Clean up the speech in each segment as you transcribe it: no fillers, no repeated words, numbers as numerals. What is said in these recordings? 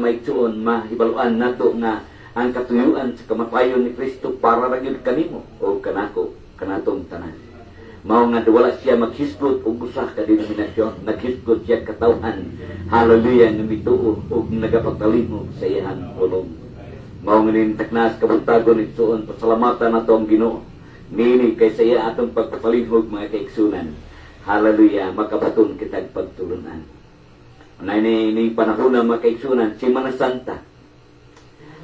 mga igsuon, mahibaluan nato nga ang katuyuan sa kamatayon ni Kristo para ra gyud kanimo o kanako, kanatong tanan. Mao nga wala siya maghisgot og usa ka denominasyon, naghisgot siya katawhan. Hallelujah, nga mituo og nagapatalingog sa iyang pulong. Mao nga nintaknas kabuntagon, igsuon, pasalamatan nato ang Ginoo. Nini kay sa iya atong pagpatalingog, mga kaigsunan. Hallelujah, makabaton kitag pagtulunan. Unay ni panahon na, mga kaigsunan, Semana Santa.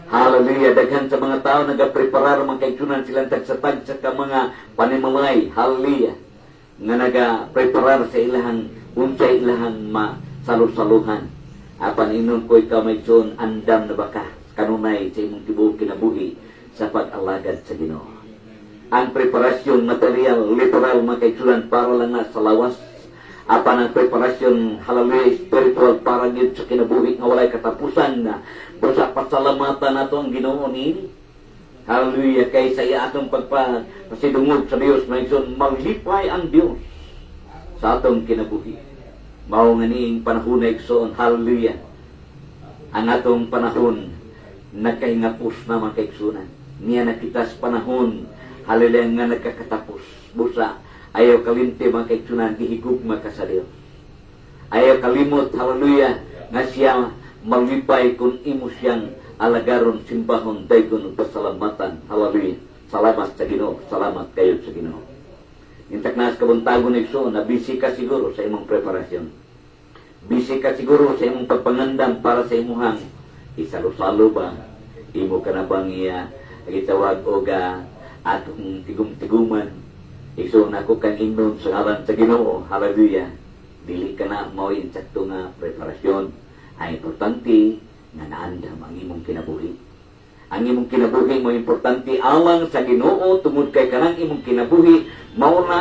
Hallelujah, daghan sa mga tao nagapreparar, mga kaigsunan, silang tagsa-tagsa ka mga panimalay. Hallelujah. Nga nagapreparar sa ilahang unsay ilahang masalusaluhan. Apan inon ko ikaw, mga igsoon, andam na ba ka kanunay sa imong tibuok kinabuhi sa pag-alagad sa Ginoo? Ang preparasyon material, literal, mga kaigsunan, para lang na sa lawas. Apan ang preparasyon, hallelujah, spiritual, para gyud sa kinabuhi nga walay katapusan na busa pasalamatan nato ang Ginoo niini. Hallelujah, kay sa iya atong pagpasidungog sa Dios, mga igsoon, malipay ang Dios sa atong kinabuhi. Mao nga niing panahon na, igsoon, hallelujah, ang atong panahon nagkahingapos na, mga kaigsunan. Niya nakita sa panahon, hallelujah, nga nagkakatapos. Busa, ayaw kalimti, mga kaigsunan, gihigugma ka sa Dios. Ayaw kalimot, hallelujah, nga siya malipay kung imo siyang alagaron, simbahon, daygon, ug pasalamatan. Hallelujah. Salamat sa Ginoo. Salamat kayo sa Ginoo. Intaknas kabuntagon, igsoon, na busy ka siguro sa imong preparasyon. Busy ka siguro sa imong pagpangandam para sa imuhang isalo-salo ba? Imo ka na bang iya gitawag og atong tigum-tiguman? Igsoon, ako kang ingnon sa ngalan sa Ginoo. Hallelujah. Dili ka na mao insakto nga preparasyon. Ang importante nga naandam ang imong kinabuhi. Ang imong kinabuhi mo importante alang sa Ginoo tungod kay kanang imong kinabuhi mao na.